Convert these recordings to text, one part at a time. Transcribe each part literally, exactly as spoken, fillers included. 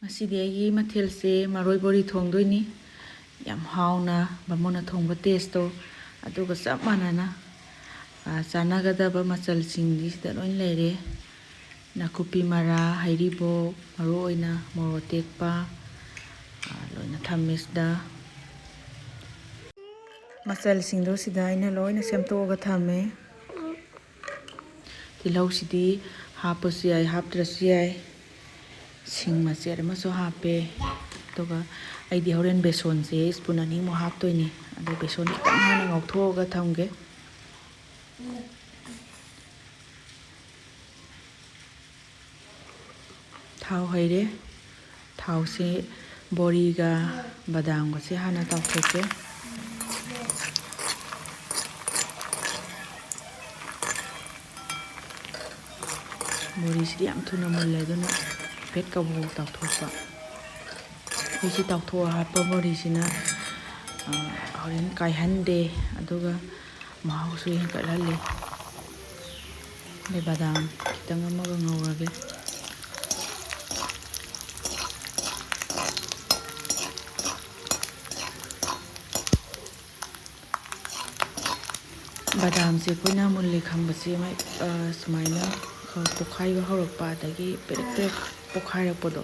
ꯉꯁꯤꯗꯤ ꯑꯩꯒꯤ ꯃꯊꯦꯜꯁꯦ ꯃꯔꯣꯏ ꯕꯣꯔꯤ ꯊꯣꯡꯗꯣꯏꯅꯤ꯫ ꯌꯥꯝ ꯍꯥꯎꯅ ꯕꯥꯃꯣꯟꯅ ꯊꯣꯡꯕ ꯇꯦꯁꯇꯣ ꯑꯗꯨꯒ ꯆꯞ ꯃꯥꯟꯅꯅ, ꯑ, ꯆꯥꯟꯅꯒꯗꯕ ꯃꯆꯜꯁꯤꯡꯗꯤ ꯁꯤꯗ ꯂꯣꯏ ꯂꯩꯔꯦ꯫ ꯅꯥꯀꯨꯞꯄꯤ ꯃꯔꯥ, ꯍꯩꯔꯤꯕꯣꯞ, ꯃꯔꯨ ꯑꯣꯏꯅ ꯃꯣꯔꯣꯛ ꯑꯇꯦꯛꯄ, ꯑ, ꯂꯣꯏꯅ ꯊꯝꯃꯦ ꯁꯤꯗ꯫ ꯃꯆꯜꯁꯤꯡꯗꯣ ꯁꯤꯗ ꯑꯩꯅ ꯂꯣꯏꯅ ꯁꯦꯝꯗꯣꯛꯑꯒ ꯊꯝꯃꯦ꯫ ꯇꯤꯜꯍꯧꯁꯤꯗꯤ ꯍꯥꯞꯄꯁꯨ ꯌꯥꯏ, ꯍꯥꯞꯇ꯭ꯔꯁꯨ ꯌꯥꯏ꯫ ꯁꯤꯡ ꯃꯆꯦꯠ ꯑꯃꯁꯨ ꯍꯥꯞꯄꯦ꯫ ꯑꯗꯨꯒ ꯑꯩꯗꯤ ꯍꯣꯔꯦꯟ ꯕꯦꯁꯣꯟꯁꯦ ꯁ꯭ꯄꯨꯟ ꯑꯅꯤꯃꯨꯛ ꯍꯥꯞꯇꯣꯏꯅꯤ꯫ ꯑꯗꯣ ꯕꯦꯁꯣꯟ ꯈꯤꯇꯪ ꯍꯥꯟꯅ ꯉꯧꯊꯣꯛꯑꯒ ꯊꯝꯒꯦ꯫ ꯊꯥꯎ ꯍꯩꯔꯦ꯫ ꯊꯥꯎꯁꯤ ꯕꯣꯔꯤꯒ ꯕꯗꯥꯝꯒꯁꯦ ꯍꯥꯟꯅ ꯇꯥꯎꯊꯣꯛꯀꯦ꯫ ꯕꯣꯔꯤꯁꯤꯗꯤ ꯌꯥꯝ ꯊꯨꯅ ꯃꯨꯜꯂꯦ, ꯑꯗꯨꯅ ꯍꯥꯏꯐꯦꯠ ꯀꯕꯣꯛ ꯇꯥꯎꯊꯣꯛꯄ꯫ ꯑꯩꯈꯣꯏꯁꯤ ꯇꯥꯎꯊꯣꯛꯑ ꯍꯥꯞꯄ ꯕꯣꯔꯤꯁꯤꯅ, ꯑ, ꯍꯣꯔꯦꯟ ꯀꯥꯏꯍꯟꯗꯦ, ꯑꯗꯨꯒ ꯃꯍꯥꯎꯁꯨ ꯍꯦꯟꯒꯠꯍꯜꯂꯤ꯫ ꯑꯗꯩ ꯕꯗꯥꯝ ꯈꯤꯇꯪ ꯑꯃꯒ ꯉꯧꯔꯒꯦ꯫ ꯕꯗꯥꯝꯁꯦ ꯑꯩꯈꯣꯏꯅ ꯃꯨꯜꯂꯦ ꯈꯪꯕꯁꯦ ꯃꯥꯏ, ꯑ, ꯁꯨꯃꯥꯏꯅ, ꯑ, ꯄꯣꯛꯈꯥꯏꯕ ꯍꯧꯔꯛꯄ, ꯑꯗꯒꯤ ꯄꯦꯔꯦꯛ ꯄꯦꯔꯦꯛ ꯄꯣꯛꯈꯥꯏꯔꯛꯄꯗꯣ,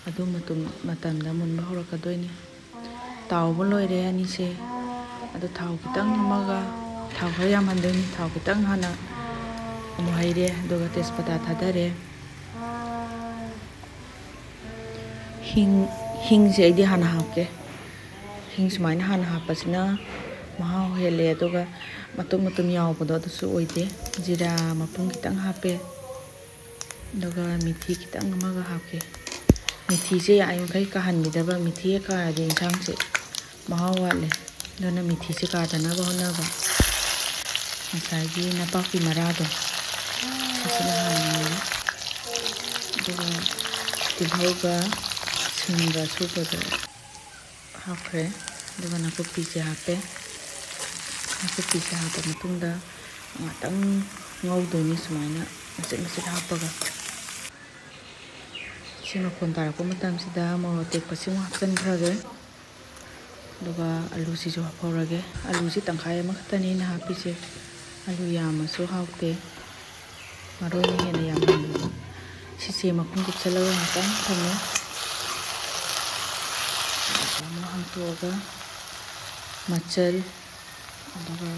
ꯑꯗꯨ ꯃꯇꯝ, ꯃꯇꯝꯗ ꯃꯨꯟꯕ ꯍꯧꯔꯛꯀꯗꯣꯏꯅꯤ꯫ ꯇꯥꯎꯕ ꯂꯣꯏꯔꯦ ꯑꯅꯤꯁꯦ꯫ ꯑꯗꯣ ꯊꯥꯎ ꯈꯤꯇꯪ ꯑꯃꯒ, ꯊꯥꯎ ꯈꯔ ꯌꯥꯝꯍꯟꯗꯣꯏꯅꯤ꯫ ꯊꯥꯎ ꯈꯤꯇꯪ ꯍꯥꯟꯅ ꯑꯃꯨꯛ ꯍꯩꯔꯦ, ꯑꯗꯨꯒ ꯇꯦꯖꯄꯇꯥ ꯊꯥꯗꯔꯦ꯫ ꯍꯤꯡ, ꯍꯤꯡꯁꯦ ꯑꯩꯗꯤ ꯍꯥꯟꯅ ꯍꯥꯞꯀꯦ꯫ ꯍꯤꯡ ꯁꯨꯃꯥꯏꯅ ꯍꯥꯟꯅ ꯍꯥꯞꯄꯁꯤꯅ ꯃꯍꯥꯎ ꯍꯦꯜꯂꯦ, ꯑꯗꯨꯒ ꯃꯇꯨꯝ ꯃꯇꯨꯝ ꯌꯥꯎꯕꯗꯣ ꯑꯗꯨꯁꯨ ꯑꯣꯏꯗꯦ꯫ ꯖꯤꯔꯥ ꯃꯄꯨꯝ ꯈꯤꯇꯪ ꯍꯥꯞꯄꯦ, ꯑꯗꯨꯒ ꯃꯤꯊꯤ ꯈꯤꯇꯪ ꯑꯃꯒ ꯍꯥꯞꯀꯦ꯫ ꯃꯤꯊꯤꯁꯦ ꯌꯥꯔꯤꯃꯈꯩ ꯀꯥꯍꯟꯕꯤꯗꯕ, ꯃꯤꯊꯤ ꯍꯦꯛ ꯀꯥꯔꯗꯤ ꯌꯦꯟꯁꯥꯡꯁꯦ ꯃꯍꯥꯎ ꯋꯥꯠꯂꯦ꯫ ꯑꯗꯨꯅ ꯃꯤꯊꯤꯁꯦ ꯀꯥꯗꯅꯕ ꯍꯣꯠꯅꯕ꯫ ꯉꯁꯥꯏꯒꯤ ꯅꯄꯥꯛꯄꯤ ꯃꯔꯥꯗꯣ ꯁꯤꯁꯤꯅ ꯍꯥꯟꯅ ꯉꯧꯔꯦ꯫ ꯑꯗꯨꯒ ꯇꯤꯜꯍꯧꯒ ꯁꯤꯡꯒ ꯑꯁꯨꯕꯗꯣ ꯍꯥꯞꯈ꯭ꯔꯦ꯫ ꯑꯗꯨꯒ ꯅꯥꯀꯨꯞꯄꯤꯁꯦ ꯍꯥꯞꯄꯦ꯫ ꯅꯥꯀꯨꯞꯄꯤꯁꯦ ꯍꯥꯞꯄ ꯃꯇꯨꯡꯗ ꯉꯥꯛꯇꯪ ꯉꯧꯗꯣꯏꯅꯤ ꯁꯨꯃꯥꯏꯅ ꯃꯆꯦꯠ ꯃꯆꯦꯠ ꯍꯥꯞꯄꯒ꯫ ꯁꯤ ꯃꯈꯣꯟ ꯇꯥꯔꯛꯄ ꯃꯇꯝꯁꯤꯗ ꯃꯣꯔꯣꯛ ꯑꯇꯦꯛꯄꯁꯤ ꯑꯃꯨꯛ ꯍꯥꯞꯆꯤꯟꯈ꯭ꯔꯒꯦ꯫ ꯑꯗꯨꯒ ꯑꯂꯨꯁꯤꯁꯨ ꯍꯥꯞꯍꯧꯔꯒꯦ꯫ ꯑꯂꯨꯁꯤ ꯇꯪꯈꯥꯏ ꯑꯃꯈꯛꯇꯅꯤ ꯑꯩꯅ ꯍꯥꯞꯄꯤꯁꯦ꯫ ꯑꯂꯨ ꯌꯥꯝꯃꯁꯨ ꯍꯥꯎꯇꯦ, ꯃꯔꯣꯏꯅ ꯍꯦꯟꯅ ꯌꯥꯝꯍꯟꯕꯅꯤ꯫ ꯁꯤꯁꯦ ꯃꯈꯨꯝ ꯀꯨꯞꯁꯜꯂꯒ ꯉꯥꯛꯇꯪ ꯊꯝꯃꯦ꯫ ꯑꯃꯨꯛ ꯍꯥꯡꯇꯣꯛꯑꯒ ꯃꯆꯜ, ꯑꯗꯨꯒ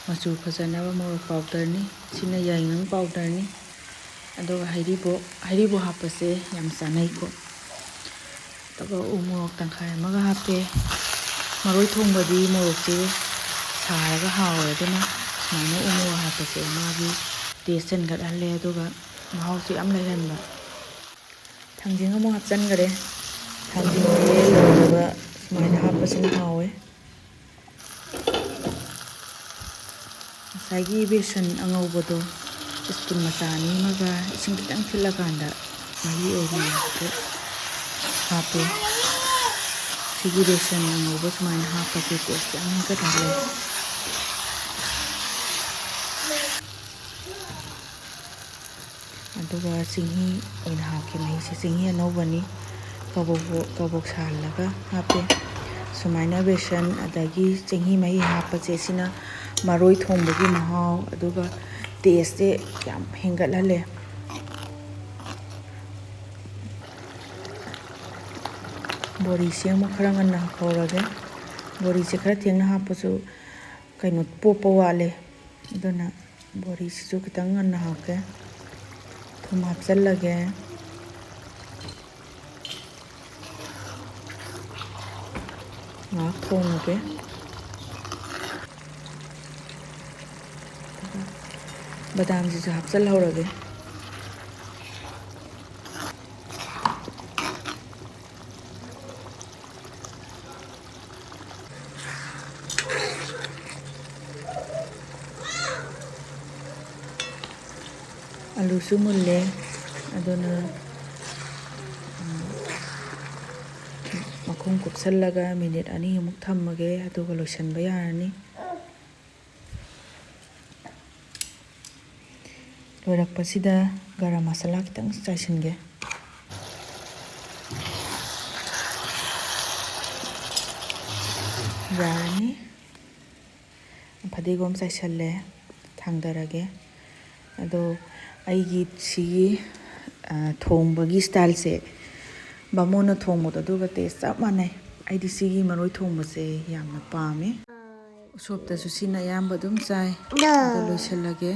ꯃꯆꯨ ꯐꯖꯅꯕ ꯃꯣꯔꯣꯛ ꯄꯥꯎꯗꯔꯅꯤ꯫ ꯁꯤꯅ ꯌꯥꯏꯉꯪ ꯄꯥꯎꯗꯔꯅꯤ꯫ ꯑꯗꯨꯒ ꯍꯩꯔꯤꯕꯣꯞ, ꯍꯩꯔꯤꯕꯣꯞ ꯍꯥꯞꯄꯁꯦ ꯌꯥꯝ ꯆꯥꯅꯩꯀꯣ꯫ ꯑꯗꯨꯒ ꯎ ꯃꯣꯔꯣꯛ ꯇꯪꯈꯥꯏ ꯑꯃꯒ ꯍꯥꯞꯄꯦ꯫ ꯃꯔꯣꯏ ꯊꯣꯡꯕꯗꯤ ꯃꯣꯔꯣꯛꯁꯦ ꯁꯥꯔꯒ ꯍꯥꯎꯋꯦ, ꯑꯗꯨꯅ ꯁꯨꯃꯥꯏꯅ ꯎ ꯃꯣꯔꯣꯛ ꯍꯥꯞꯄꯁꯦ ꯃꯥꯒꯤ ꯇꯦꯁ ꯍꯦꯟꯒꯠꯍꯜꯂꯦ, ꯑꯗꯨꯒ ꯃꯍꯥꯎꯁꯨ ꯌꯥꯝ ꯂꯩꯍꯟꯕ꯫ ꯊꯥꯡꯖꯤꯡ ꯑꯃꯨꯛ ꯍꯥꯞꯆꯤꯟꯈꯔꯦ꯫ ꯊꯥꯡꯖꯤꯡꯁꯦ ꯂꯣꯏꯔꯒ ꯁꯨꯃꯥꯏꯅ ꯍꯥꯞꯄꯁꯤꯅ ꯍꯥꯎꯋꯦ꯫ ꯉꯁꯥꯏꯒꯤ ꯕꯦꯁꯟ ꯑꯉꯧꯕꯗꯣ ꯁ꯭ꯄꯨꯟ ꯃꯆꯥ ꯑꯅꯤ ꯑꯃꯒ ꯏꯁꯤꯡ ꯈꯤꯇꯪ ꯊꯤꯠꯂꯀꯥꯟꯗ ꯃꯍꯤ ꯑꯣꯏꯅ ꯍꯥꯞꯄꯦ꯫ ꯁꯤꯒꯤ ꯕꯦꯁꯟ ꯑꯉꯧꯕ ꯁꯨꯃꯥꯏꯅ ꯍꯥꯞꯄꯁꯦ ꯇꯦꯁ ꯌꯥꯝ ꯍꯦꯟꯒꯠꯍꯜꯂꯦ꯫ ꯑꯗꯨꯒ ꯆꯦꯡꯍꯤ ꯑꯣꯏꯅ ꯍꯥꯞꯀꯦ꯫ ꯃꯍꯤꯁꯦ ꯆꯦꯡꯍꯤ ꯑꯅꯧꯕꯅꯤ, ꯀꯕꯣꯛ ꯀꯕꯣꯛ ꯁꯥꯍꯜꯂꯒ ꯍꯥꯞꯄꯦ꯫ ꯁꯨꯃꯥꯏꯅ ꯕꯦꯁꯟ ꯑꯗꯒꯤ ꯆꯦꯡꯍꯤ ꯃꯍꯤ ꯍꯥꯞꯄꯁꯦ, ꯁꯤꯅ ꯃꯔꯣꯏ ꯊꯣꯡꯕꯒꯤ ꯃꯍꯥꯎ ꯑꯗꯨꯒ ꯇꯦꯁꯁꯦ ꯌꯥꯝ ꯍꯦꯟꯒꯠꯍꯜꯂꯦ꯫ ꯕꯣꯔꯤꯁꯦ ꯑꯃꯨꯛ ꯈꯔ ꯉꯟꯅ ꯍꯥꯞꯍꯧꯔꯒꯦ꯫ ꯕꯣꯔꯤꯁꯦ ꯈꯔ ꯊꯦꯡꯅ ꯍꯥꯞꯄꯁꯨ ꯀꯩꯅꯣ, ꯄꯣꯞꯄ ꯋꯥꯠꯂꯦ꯫ ꯑꯗꯨꯅ ꯕꯣꯔꯤꯁꯤꯁꯨ ꯈꯤꯇꯪ ꯉꯟꯅ ꯍꯥꯞꯀꯦ꯫ ꯊꯨꯝ ꯍꯥꯞꯆꯜꯂꯒꯦ꯫ ꯉꯥꯏꯍꯥꯛ ꯊꯣꯡꯉꯒꯦ꯫ ꯕꯗꯥꯝꯁꯤꯁꯨ ꯍꯥꯞꯆꯜꯍꯧꯔꯒꯦ꯫ ꯑꯂꯨꯁꯨ ꯃꯨꯜꯂꯦ, ꯑꯗꯨꯅ, ꯎꯝ, ꯃꯈꯨꯝ ꯀꯨꯞꯁꯜꯂꯒ ꯃꯤꯅꯤꯠ ꯑꯅꯤꯃꯨꯛ ꯊꯝꯃꯒꯦ, ꯑꯗꯨꯒ ꯂꯣꯏꯁꯤꯟꯕ ꯌꯥꯔꯅꯤ꯫ ꯂꯣꯏꯔꯛꯄꯁꯤꯗ ꯒꯔꯝ ꯃꯁꯥꯂꯥ ꯈꯤꯇꯪ ꯆꯥꯏꯁꯤꯟꯒꯦ꯫ ꯌꯥꯔꯅꯤ꯫ ꯐꯗꯤꯒꯣꯝ ꯆꯥꯏꯁꯜꯂꯦ, ꯊꯥꯡꯗꯔꯒꯦ꯫ ꯑꯗꯣ ꯑꯩꯒꯤ ꯁꯤꯒꯤ, ꯑ, ꯊꯣꯡꯕꯒꯤ ꯁ꯭ꯇꯥꯏꯜꯁꯦ ꯕꯥꯃꯣꯟꯅ ꯊꯣꯡꯕꯗꯣ ꯑꯗꯨꯒ ꯇꯦꯁ ꯆꯞ ꯃꯥꯟꯅꯩ꯫ ꯑꯩꯗꯤ ꯁꯤꯒꯤ ꯃꯔꯣꯏ ꯊꯣꯡꯕꯁꯦ ꯌꯥꯝꯅ ꯄꯥꯝꯃꯦ꯫ ꯎꯁꯣꯞꯇꯁꯨ ꯁꯤꯅ ꯑꯌꯥꯝꯕ ꯑꯗꯨꯝ ꯆꯥꯏ꯫ ꯑꯗꯣ ꯂꯣꯏꯁꯤꯜꯂꯒꯦ꯫